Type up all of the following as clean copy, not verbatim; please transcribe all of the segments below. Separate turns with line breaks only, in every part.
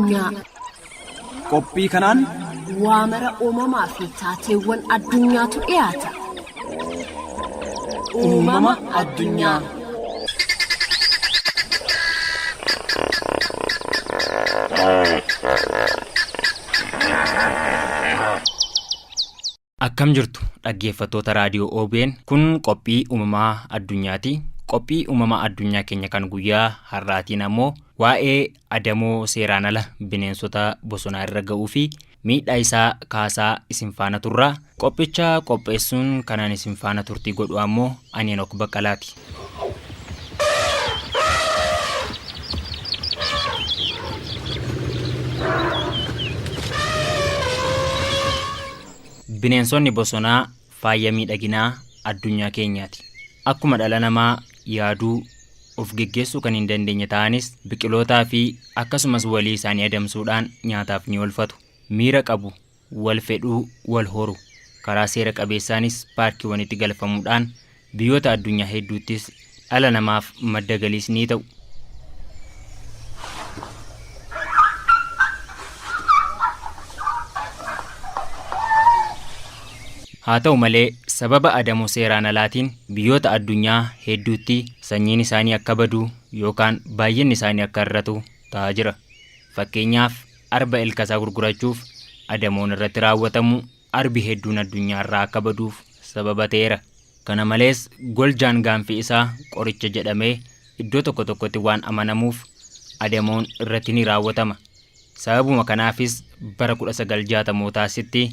Addunyaa.
Qophii kanaan
Waa mara uumamaa fi taateewwan addunyaatu dhiyaata.
Uumama Addunyaa.
Akkam jirtu dhaggeeffattoota raadiyoo OBN kun qophii uumamaa addunyaati. Qophii uumamaa addunyaa keenya kan guyyaa har'aatiin ammoo waa'ee adamoo seeraan ala bineensota bosonaa irra ga'uu fi miidhaa isaa kaasaa isin faana turra. Qophicha qopheessuun kanaan isin faana turtii godhu ammoo ani Enook Baqqalaati. Bineensonni bosonaa faaya miidhaginaa addunyaa keenyaati. Akkuma dhala namaa yaaduu, of geggeessuu kan hin dandeenye ta'anis biqilootaa fi akkasumas walii isaanii adamsuudhaan nyaataaf ni oolfatu. Miira qabu, wal fedhuu, wal horu. Karaa seera qabeessaanis paarkiiwwanitti galfamuudhaan biyyoota addunyaa hedduuttis dhala namaaf madda galiis ni ta'u. Haa ta'u malee sababa adamoo seeraan alaatiin biyyoota addunyaa hedduutti sanyiin isaanii akka badu yookaan baay'inni isaanii akka hir'atu ta'aa jira. Fakkeenyaaf arba ilkasaa gurgurachuuf adamoon irratti raawwatamu arbi hedduun addunyaarraa akka baduuf sababa ta'eera. Kana malees goljaan gaanfi isaa qoricha jedhamee iddoo tokko tokkotti waan amanamuuf adamoon irratti ni raawwatama. Sababuma kanaafis bara 1960mootaa asitti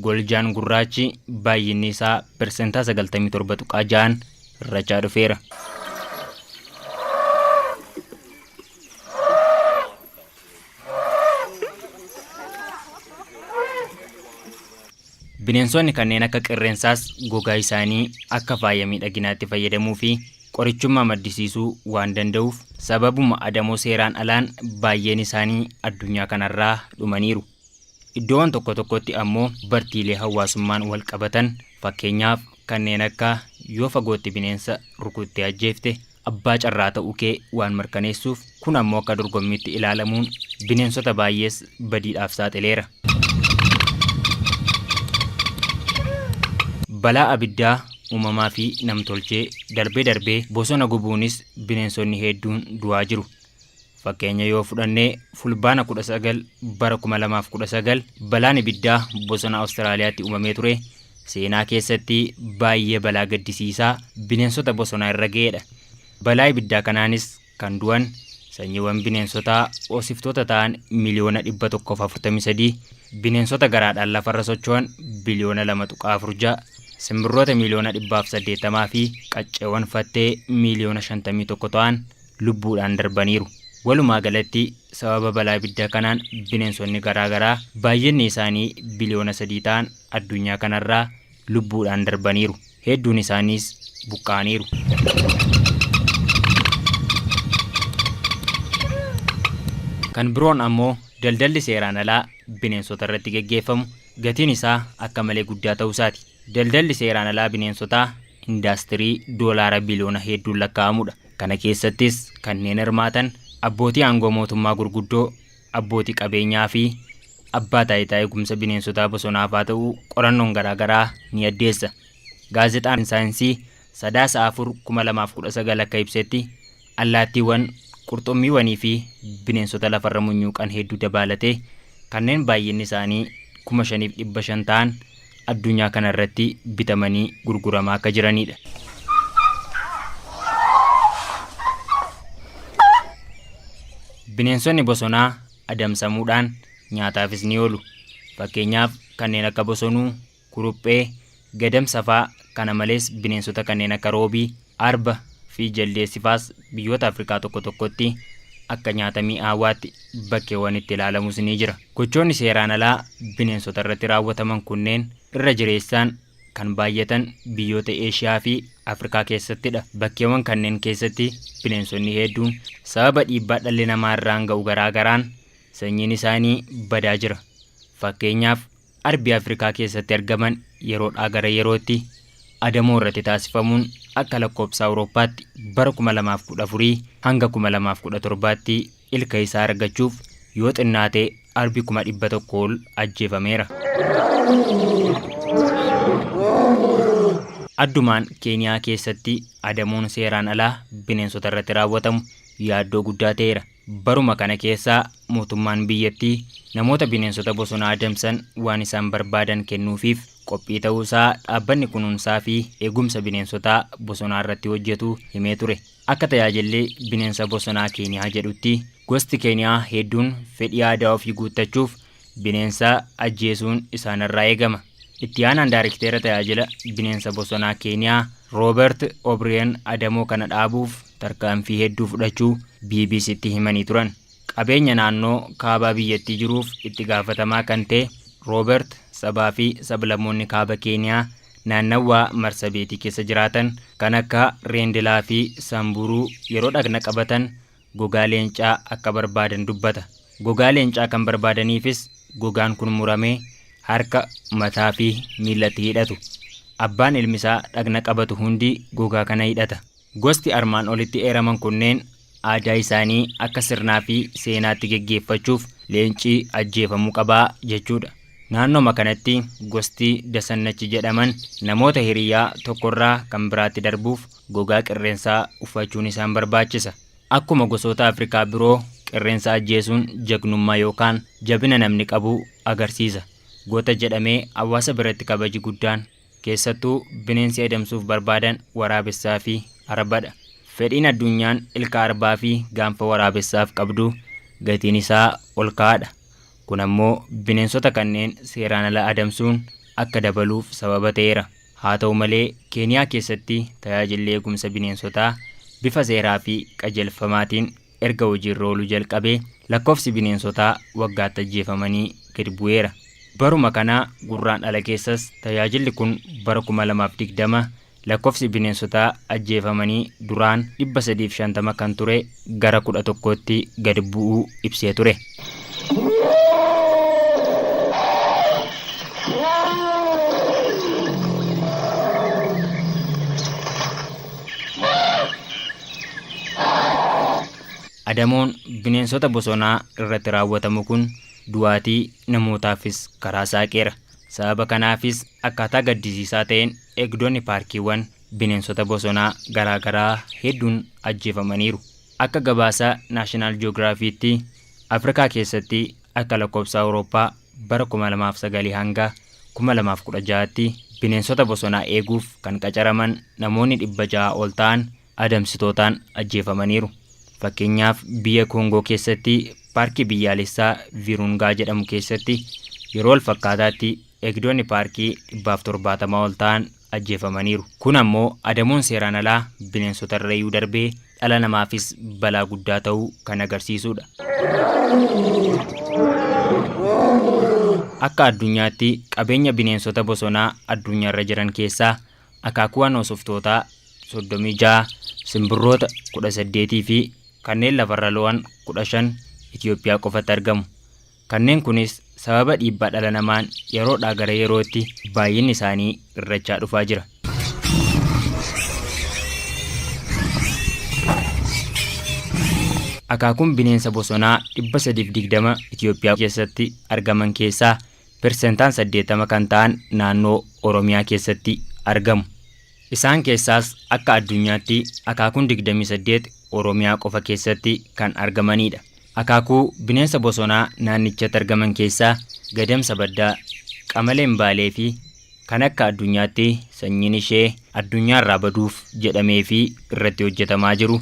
goljaan gurraachi baay'inni isaa persentaa 97.6n hir'achaa dhufeera. Bineensonni kanneen akka qirrensaas gogaa isaanii akka faaya miidhaginaatti fayyadamuu fi qorichummaa maddisiisuu waan danda'uuf sababuma adamoo seeraan alaan baay'een isaanii addunyaa kanarraa dhumaniiru. Iddoowwan tokko tokkotti ammoo bartiilee hawaasummaan wal qabatan fakkeenyaaf kanneen akka yoo fagootti bineensa rukuttee ajjeefte abbaa carraa ta'uu kee waan mirkaneessuuf kun ammoo akka dorgommiitti ilaalamuun bineensota baay'ees badiidhaaf saaxileera. Balaa abiddaa uumamaa fi namtolchee darbee darbee bosona gubuunis bineensonni hedduun du'aa jiru. Fakkeenya yoo fudhanne Fulbaana 19 bara 2019 balaan ibiddaa bosona Awustiraaliyaatti uumamee ture seenaa keessatti baay'ee balaa gaddisiisaa bineensota bosonaa irra ga'eedha. Balaa ibiddaa kanaanis kan du'an sanyiiwwan bineensotaa hoosiftoota ta'an miliyoona 143, bineensota garaadhaan lafarra socho'an biliyoona 2.46, simbirroota miliyoona 180 fi qacceewwan fattee miliyoona 51 ta'an lubbuudhaan darbaniiru. Walumaa galatti sababa balaa ibiddaa kanaan bineensonni garaa garaa baay'inni isaanii biliyoona 3 ta'an addunyaa kanarraa lubbuudhaan darbaniiru. Hedduun isaaniis buqqa'aniiru. Kan biroon ammoo daldalli seeraan alaa bineensota irratti geggeeffamu gatiin isaa akka malee guddaa ta'uu isaati. Daldalli seeraan alaa bineensotaa indaastirii doolaara biliyoona hedduun lakkaa'amudha. Kana keessattis kanneen hirmaatan abbootii aangoo mootummaa gurguddoo, abbootii qabeenyaa fi abbaa taayitaa eegumsa bineensotaa bosonaafaa ta'uu qorannoon garaagaraa ni addeessa. Gaazexaan saayinsii Sadaasa 4, 2019 akka ibsetti allaattiiwwan, qurxummiiwanii fi bineensota lafarra munyuuqan hedduu dabaalatee kanneen baay'inni isaanii 5,500 ta'an addunyaa kana irratti bitamanii gurguramaa akka jiraniidha. Bineensonni bosonaa adamsamuudhaan nyaataafis ni oolu. Fakkeenyaaf kanneen akka bosonuu, kuruphee, gadamsa faa kana malees bineensota kanneen akka roobii, arba, fi jaldeessi faas biyyoota Afrikaa tokko tokkotti akka nyaata mi'aawaatti bakkeewwan itti ilaalamus ni jira. Gochoonni seeraan alaa bineensota irratti raawwataman kunneen irra jireessaan kan baay'atan biyyoota Eeshiyaa fi Afrikaa keessattidha. Bakkeewwan kanneen keessatti bineensonni hedduun sababa dhiibbaa dhalli namaa irraan ga'u garaa garaan sanyiin isaanii badaa jira. Fakkeenyaaf Arbi Afrikaa keessatti argaman yeroodhaa gara yerootti adamoo irratti taasifamuun akka lakkoofsa Awurooppaatti bara 2014 hanga 2017tti ilka isaa argachuuf yoo xinnaate arbi 100,000 ol ajjeefameera. Addumaan Keeniyaa keessatti adamoon seeraan alaa bineensota irratti raawwatamu yaaddoo guddaa ta'eera. Baruma kana keessaa mootummaan biyyattii namoota bineensota bosonaa adamsan waan isaan barbaadan kennuufiif qophii ta'uusaa dhaabbanni kunuunsaa fi eegumsa bineensotaa bosonaa irratti hojjetu himee ture. Akka tajaajilli bineensa bosonaa Keeniyaa jedhutti gosti Keeniyaa hedduun fedhii aadaa ofii guuttachuuf bineensa ajjeesuun isaanirraa eegama. Itti aanaan daarikteera tajaajila bineensa bosonaa Keeniyaa Roobert Obreen adamoo kana dhaabuuf tarkaanfii hedduu fudhachuu BBCtti himanii turan. Qabeenya naannoo kaabaa biyyattii jiruuf itti gaafatamaa kan ta'e Roobert sabaa fi sablammoonni kaaba Keeniyaa naannawaa Marsabeetii keessa jiraatan kan akka Reendelaa fi Samburuu yeroo dhagna qabatan gogaa leencaa akka barbaadan dubbata. Gogaa leencaa kan barbaadaniifis gogaan kun muramee harka, mataa fi miillatti hidhatu. Abbaan ilmisaa dhagna qabatu hundi gogaa kana hidhata. Gosti armaan olitti eeraman kunneen aadaa isaanii akka sirnaa fi seenaatti geggeeffachuuf leenci ajjeefamuu qabaa jechuudha. Naannooma kanatti gosti dasannachi jedhaman namoota hiriyaa tokkorraa kan biraatti darbuuf gogaa qirreensaa uffachuun isaan barbaachisa. Akkuma gosoota Afrikaa biroo qirreensa ajjeesuun jagnummaa yookaan jabina namni qabu agarsiisa. Goota jedhamee hawaasa biratti kabaji guddaan keessattuu bineensi adamsuuf barbaadan waraabessaa fi arbadha. Fedhiin addunyaan ilka arbaa fi gaanfa waraabessaaf qabdu gatiin isaa ol ka'aadha. Kun ammoo bineensota kanneen seeraan ala adamsuun akka dabaluuf sababa ta'eera. Haa ta'u malee Keeniyaa keessatti tajaajilli eegumsa bineensotaa bifa seeraa fi qajeelfamaatiin erga hojiirra ooluu jalqabee lakkoofsi bineensotaa waggaatti ajjeefamanii gadi bu'eera. Baruma kana Gurraandhala keessas tajaajilli kun bara 2020 lakkoofsi bineensotaa ajjeefamanii duraan 350 kan ture gara 11tti gadi bu'uu ibsee ture. Adamoon bineensota bosonaa irratti raawwatamu kun du'aatii namootaafis karaa saaqeera. Sababa kanaafis akkaataa gaddisiisaa ta'een eegdonni paarkiiwwan bineensota bosonaa garaa garaa hedduun ajjeefamaniiru. Akka gabaasa Naashinaal Ji'oogiraafiitti Afrikaa keessatti akka lakkoofsa Awurooppaa bara 2009 hanga 2016tti bineensota bosonaa eeguuf kan qacaraman namoonni 600 ol ta'an adamsitootaan ajjeefamaniiru. Fakkeenyaaf biyya Koongoo keessatti paarkii biyyaalessaa Virungaa jedhamu keessatti yeroo wal fakkaataatti eegdonni paarkii 170 ol ta'an ajjeefamaniiru. Kun ammoo adamoon seeraan alaa bineensota irrayyuu darbee dhala namaafis balaa guddaa ta'uu kan agarsiisudha. Akka addunyaatti qabeenya bineensota bosonaa addunyaarra jiran keessaa akaakuuwwan hoosoftootaa 36, simbirroota 18 fi kanneen lafarra lo'an 15 Itoophiyaa qofatti argamu. Kanneen kunis sababa dhiibbaa dhala namaan yeroodhaa gara yerootti baay'inni isaanii hir'achaa dhufaa jira. Akaakuun bineensa bosonaa 320 Itoophiyaa keessatti argaman keessaa persentaan 80 kan ta'an naannoo Oromiyaa keessatti argamu. Isaan keessaas akka addunyaatti akaakuun 28 Oromiyaa qofa keessatti kan argamanidha. Akaakuu bineensa bosonaa naannichatti argaman keessaa gadamsa baddaa, qamaleen baalee fi kan akka addunyaatti sanyiin ishee addunyaarraa baduuf jedhamee fi irratti hojjetamaa jiru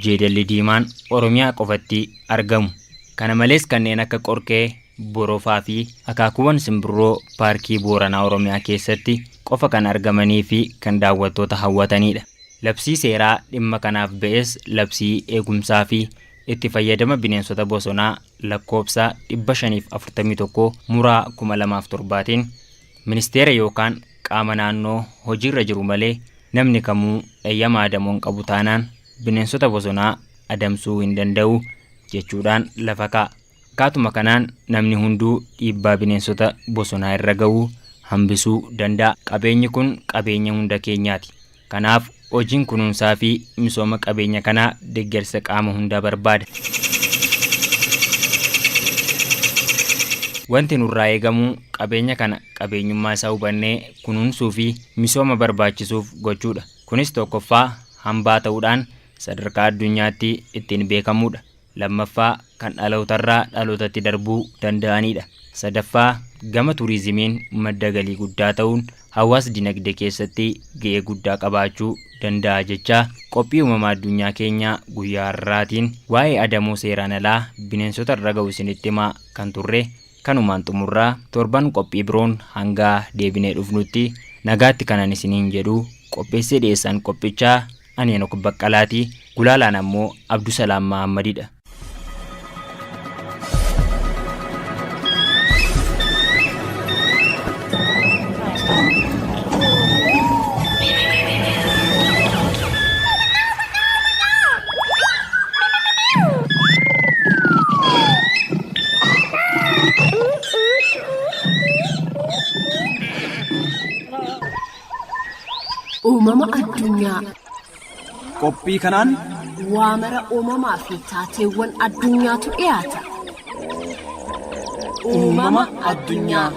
jeedalli diimaan Oromiyaa qofatti argamu. Kana malees kanneen akka qorkee, borofaa fi akaakuuwwan simbirroo paarkii Booranaa Oromiyaa keessatti qofa kan argamanii fi kan daawwattoota hawwatanidha. Labsii seeraa dhimma kanaaf ba'es labsii eegumsaa fi itti fayyadama bineensota bosonaa lakkoofsa 541 muraa 2007tiin ministeera yookaan qaama naannoo hojiirra jiru malee namni kamuu eeyyama adamoon qabu taanaan bineensota bosonaa adamsuu hin danda'u jechuudhaan lafa kaa'a. Akkaatuma kanaan namni hunduu dhiibbaa bineensota bosonaa irra ga'u hambisuu danda'a. Qabeenyi kun qabeenya hunda keenyaati. Kanaaf hojiin kunuunsaa fi misooma qabeenya kanaa deeggarsa qaama hundaa barbaada. Wanti nurraa eegamu qabeenya kana qabeenyummaa isaa hubannee kunuunsuu fi misooma barbaachisuuf gochuudha. Kunis tokkoffaa hambaa ta'uudhaan sadarkaa addunyaatti ittiin beekamuudha. Lammaffaa kan dhalootarraa dhalootatti darbuu danda'anidha. Sadaffaa gama turizimiin madda galii guddaa ta'uun hawaas dinagdee keessatti ga'ee guddaa qabaachuu danda'a jechaa qophii uumamaa addunyaa keenyaa guyyaa har'aatiin waa'ee adamoo seeraan alaa bineensota irra ga'u isinitti himaa kan turre kanumaan xumurraa torban qophii biroon hanga deebinee dhufnutti nagaatti kanan isiniin jedhu qopheessee dhiyeessaan qophichaa ani Enook Baqqalaatii gulaalaan ammoo Abdusalaam Mahammadidha.
Uumama addunyaa.
Qophii kanaan
Waa mara uumamaa fi taateewwan addunyaatu dhiyaata.
Uumama addunyaa.